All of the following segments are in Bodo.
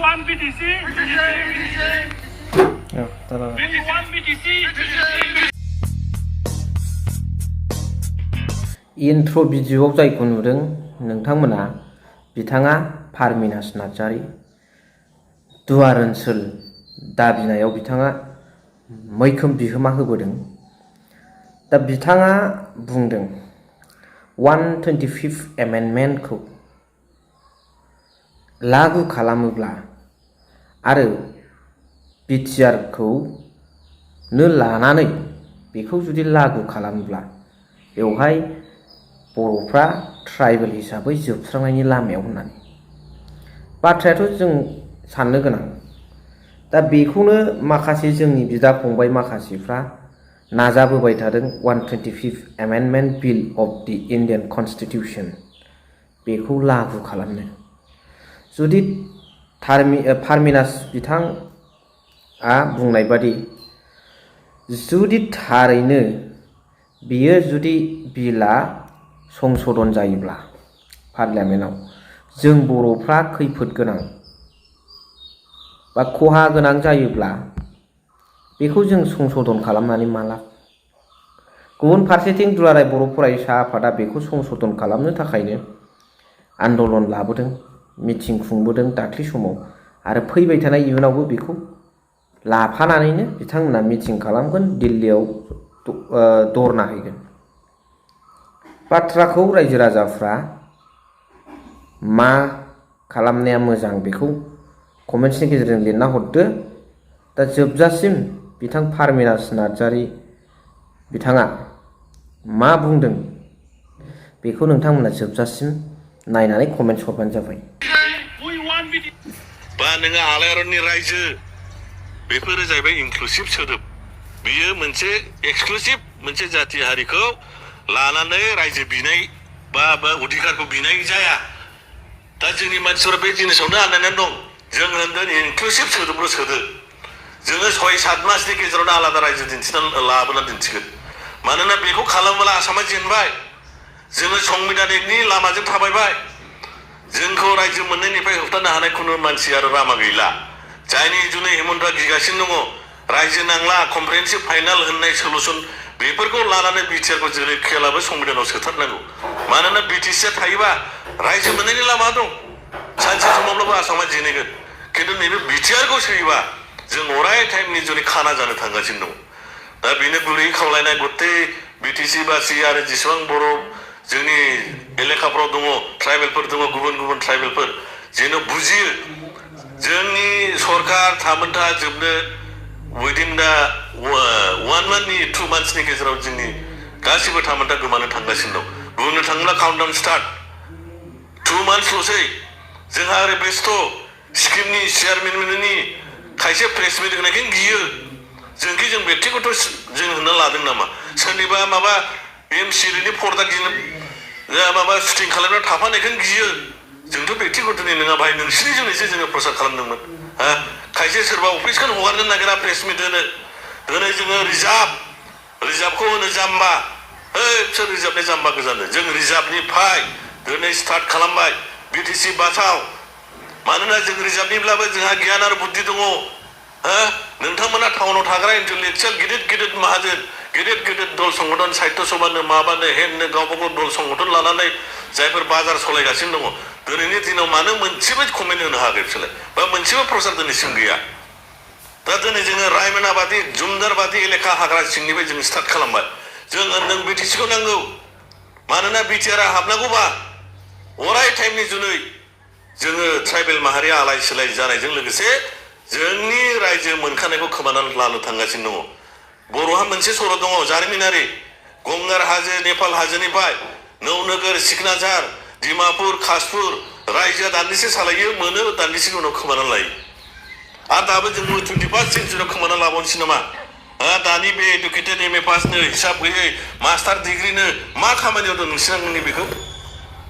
want BTC. We want BTC. इन्ट्र भिडिअआव जायखौ नुदों नोंथांमोना बिथाङा पारमिनास नार्जारी दुवार ओनसोल दाबिनायाव बिथाङा मैखोम बिहोमा होबोदों। दा बिथाङा बुंदों 125 एमेन्डमेन्टखौ लागु खालामोब्ला आरो बिटिआरखौनो लानानै बेखौ जुदि लागु खालामोब्ला बेवहाय बर'फ्रा ट्राइबेल हिसाबै जोबस्रांनायनि लामायाव होननानै बाथ्रायाथ' जों साननो गोनां। दा बेखौनो माखासे जोंनि बिदा फंबाय माखासेफ्रा नाजाबोबाय थादों 125 amendment bill of the Indian Constitution बेखौ लागु खालामनो। जुदि पारमिनास बिथाङा बुंनाय बादि जुदि थारैनो बियो जुदि बिला संशोधन जायोब्ला पार्लियामेन्टआव जों बर'फ्रा खैफोद गोनां बा खहा गोनां जायोब्ला बेखौ जों संशोधन खालामनानै मा लाब? गुबुन फारसेथिं दुलाराय बर' फरायसा आफादा बेखौ संशोधन खालामनो थाखायनो आन्दलन लाबोदों, मिटिं खुंबोदों दाख्लै समाव आरो फैबाय थानाय इयुनावबो बेखौ लाफानानैनो बिथांमोना मिटिं खालामगोन, दिल्लीयाव धरना हैगोन। बाथ्राखौ रायजो राजाफ्रा मा खालामनाया मोजां बेखौ कमेन्ट्सनि गेजेरजों लिरना हरदो। दा जोबजासिम बिथां पारमिनास नार्जारी बिथाङा मा बुंदों बेखौ नोंथांमोना जोबजासिम नायनानै कमेन्ट्स हरबानो जाबाय। बा नोङो आलायारननि रायजो बेफोरो जाहैबाय इनक्लुसिभ सोदोब। बियो मोनसे एक्सक्लुसिभ मोनसे जाथि हारिखौ लानानै रायजो बिनाय बा अधिकारखौ बिनाय जाया। दा जोंनि मानसिफोरा बे जिनिसावनो आन्दायनानै दं। जों होनदों इनक्लुसिभ सोदोबल' सोदो। जोङो 6-7 मासनि गेजेरावनो आलादा रायजो लाबोना दिन्थिगोन। मानोना बेखौ खालामोब्ला आसामा जेनबाय। जोङो संबिधानिकनि लामाजों थाबायबाय। जोंखौ रायजो मोननायनिफ्राय होबथानो हानाय खुनु मानसि आरो लामा गैला। जायनि जुनै हेमन्तआ गिगासिनो दङ रायजो नांला कमप्रिहेन्सिभ फाइनाल होननाय सलुसन बेफोरखौ लानानै बिटिआरखौ जेरै खेलाबो संबिधानाव सोथारनांगौ। मानोना बिटिसिआ थायोबा रायजो मोननायनि लामा दं। सानसे समावब्लाबो आसामा जेनगोन। खिन्थु नैबे बिटिआरखौ सोयोबा जों अराय टाइमनि जुनै खाना जानो थांगासिनो दं। दा बेनो गुरै खावलायनाय गथै बिटिसि बासि आरो जेसेबां बर' जोंनि एलेखाफ्राव दङ ट्राइबेलफोर दङ गुबुन गुबुन ट्राइबेलफोर जेन' बुजियो जोंनि सरकार थामोन्था जोबनो उइदिन दा 1 मान्थनि 2 मान्थ्सनि गेजेराव जोंनि गासिबो थामोन्था गोमानो थांगासिनो दं। बुंनो थाङोब्ला काउन्टडाउन स्टार्ट 2 मान्थ्सल'सै। जोंहा ओरै बेस्थ' स्किमनि चेयारमेननि खायसे प्रेस मिट होनायखायनो गियो। जोंखि जों बेक्तिगत जों होनना लादों नामा? सोरनिबा माबा एमसिएलनि पर्दा गिनो माबा शुटिं खालामना थाफानायखायनो गियो। जोंथ' बेक्तिगतनि नङा भाई, नोंसिनि जुनैसो जोङो प्रसार खालामदोंमोन। खायसे सोरबा अफिसखौनो हगारनो नागिरा प्रेस मिट होनो। दिनै जोङो रिजार्भखौ होनो जाम्बा। सोर रिजार्भनि जाम्बा गोजानो? जों रिजार्भनिफ्राय दिनै स्टार्ट खालामबाय बिटिसि बासाव। मानोना जों रिजार्भनिब्लाबो जोंहा गियान आरो बुद्धि दङ। नोंथांमोना टाउनाव थाग्रा इन्टेलेक्सुवेल गिदिर गिदिर माहाजोन गिदिर गिदिर दल संगठन साहित्य सभानो माबानो हेननो गावबा गाव दल संगठन लानानै जायफोर बाजार सालायगासिनो दङ दिनैनि दिनाव मानो मोनसेबो कमेन्ट होनो हायाखै बिसोरलाय बा मोनसेबो प्रसार दिनैसिम गैया। दा दिनै जोङो रायमना बादि जुमदार बादि एलेखा हाग्रा सिंनिफ्राय जों स्टार्ट खालामबाय। जों होनदों बिटिसिखौ नांगौ। मानोना बिटिआरआ हाबनांगौबा अराय टाइमनि जुनै जोङो ट्राइबेल माहारिया आलाय सिलाय जानायजों लोगोसे जोंनि रायजो मोनखानायखौ खोमानानै लानो थांगासिनो दङ। बर'हा मोनसे सल' दङ जारिमिनारि। गंगार हाजो नेपाल हाजोनिफ्राय नौनोगोर सिकनाझार डिमापुर कासपुर रायजोआ दान्दिसे सालायो मोनो दान्दिसेनि उनाव खोमानानै लायो। आरो दाबो जों 21st सेन्चुरियाव खोमाना लाबावनोसै नामा? दानि बे एडुकेटेड एमए पासनो हिसाब गैयै मास्टार डिग्रिनो मा खामानियाव दं नोंसिनि बेखौ?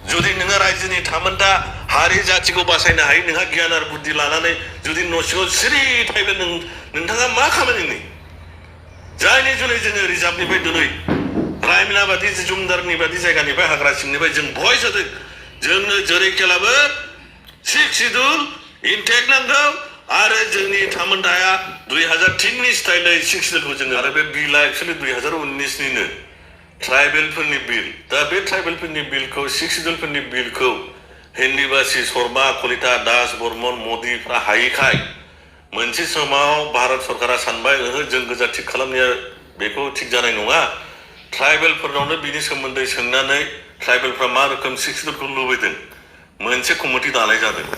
जुदि नोङो रायजोनि थामोन्था हारि जाथिखौ बासायनो हायो नोंहा गियान आरो बुद्धि लानानै जुदि न' सिङाव सिरि थायोब्ला नोंथाङा मा खामानिनि? जायनि जुनै जोङो रिजार्भनिफ्राय दिनै रायमना बादि जुमदारनि बादि जायगानिफ्राय हाग्रा सिंनिफ्राय जों भइस होदों। जोंनो जेरै खेलाबो 6 सिडुल इनटेक नांगौ आरो जोंनि थामोनथाया 2003नि स्टाइलै 6 सिडुलखौ जोङो आरो बे बिलआ एक्चुअलि 2019निनो ट्राइबेलफोरनि बिल दा बे ट्राइबेलफोरनि बिलखौ 6 सिडुलफोरनि बिलखौ हिन्दिबासी शर्मा कलिता दास बर्मन मोदीफ्रा हायैखाय मोनसे समाव भारत सरकारा सानबाय जों गोजा थिग खालामनाया बेखौ थिग जानाय नङा ट्राइबेलफोरनावनो बिनि सोमोन्दै सोंनानै ट्राइबेलफ्रा मा रोखोम 6 सिडुलखौ लुबैदों मोनसे कमिटि दानाय जादों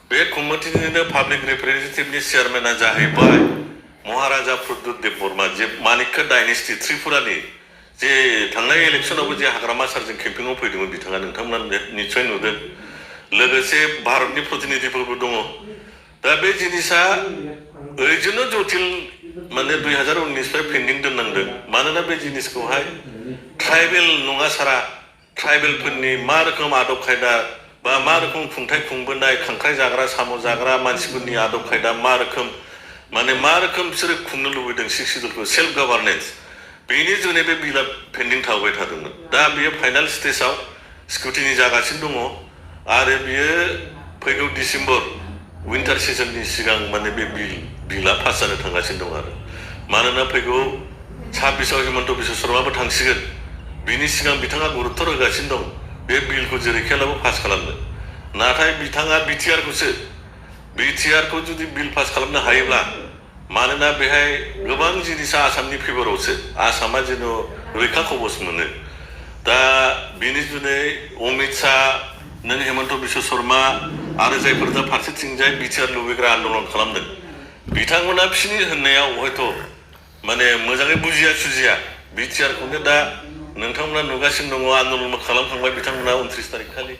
बे कमिटिनिनो पाब्लिक रिप्रेजेन्टेटिभनि चेयारमेना जाहैबाय महाराजा प्रद्युत देव बर्मा जे मानिक्य डाइनेस्टि त्रिपुरानि जे थांनाय इलेक्सनावबो जे हाग्रामा सारजों केम्पिंआव फैदोंमोन बिथाङा नोंथांमोना निश्चय नुदों लोगोसे भारतनि प्रतिनिधिफोरबो दङ दा बे जिनिसा ओरैनो जटिल माने 2019निफ्राय पेन्डिं दोननांदों मानोना बे जिनिसखौहाय ट्राइबेल नङा सारा ट्राइबेलफोरनि मा रोखोम आदब खायदा बा मा रोखोम खुंथाय खुंबोनाय खांख्राइ जाग्रा साम' जाग्रा मानसिफोरनि आदब खायदा मा रोखोम बिसोरो खुंनो लुबैदों 6 सिडुलखौ सेल्फ गभार्नेन्स बेनि जुनै बे बिलआ पेन्डिं थाबाय थादोंमोन दा बियो फाइनाल स्टेजाव स्क्रुटिनि जागासिनो दङ आरो बियो फैगौ डिसेम्बर विन्टार सिजननि सिगां माने बे बिलआ पास जानो थांगासिनो दं आरो मानोना फैगौ 26आव हिमन्त बिश्व शर्माबो थांसिगोन बिनि सिगां बिथाङा गुरुत्त होगासिनो दं बे बिलखौ जेरैखियालाबो पास खालामनो नाथाय बिथाङा बिटिआरखौ जुदि बिल पास खालामनो हायोब्ला मानोना बेहाय गोबां जिनिसा आसामनि फेभरावसो आसामा जेन' रैखा कवच मोनो दा बिनि जुनै अमित शाह नों हेमन्त बिश्व शर्मा आरो जायफोर दा फारसेथिंजाय बिटिआर लुबैग्रा आन्दलन खालामदों बिथांमोना बिसोरनि होननायाव हयथ' माने मोजाङै बुजिया सुजिया बिटिआरखौनो दा नोंथांमोना नुगासिनो दङ आन्दलन खालामखांबाय बिथांमोना 29 तारिख खालि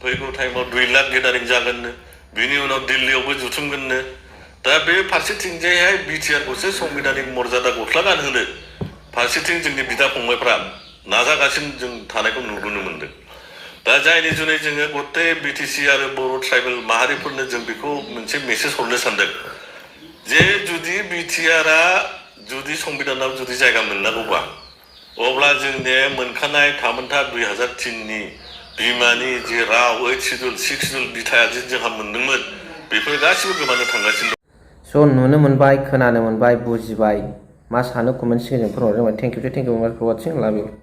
फैगौ टाइमाव 2 लाख गेदारिं जागोननो बिनि उनाव दिल्लीयावबो जुथुमगोननो दा बे फारसेथिंजायहाय बिटिआरखौसो संबिधानिक मर्यादा गस्ला गानहोनो फारसेथिं जोंनि बिदा फंबायफ्रा नाजागासिनो जों थानायखौ नुबोनो मोनदों दा जायनि जुनै जोङो गते बिटिसि आरो बर' ट्राइबेल माहारिफोरनो जों बेखौ मोनसे मेसेज हरनो सानदों जे जुदि बिटिआरआ जुदि संबिधानाव जुदि जायगा मोननांगौबा अब्ला जोंनि मोनखानाय थामोनथा 2003नि बिमानि जे राव 8 सिडुल 6 सिडुल बिथाया जे जोंहा मोनदोंमोन बेफोर गासिबो गोमानो थांगासिनो दं स' नुनो मोनबाय खोनानो मोनबाय बुजिबाय मा सानो कमेन्ट सेक्सनजों फोरमायनो रोंबाय थेंक इउ फर वाचिं लाभ इउ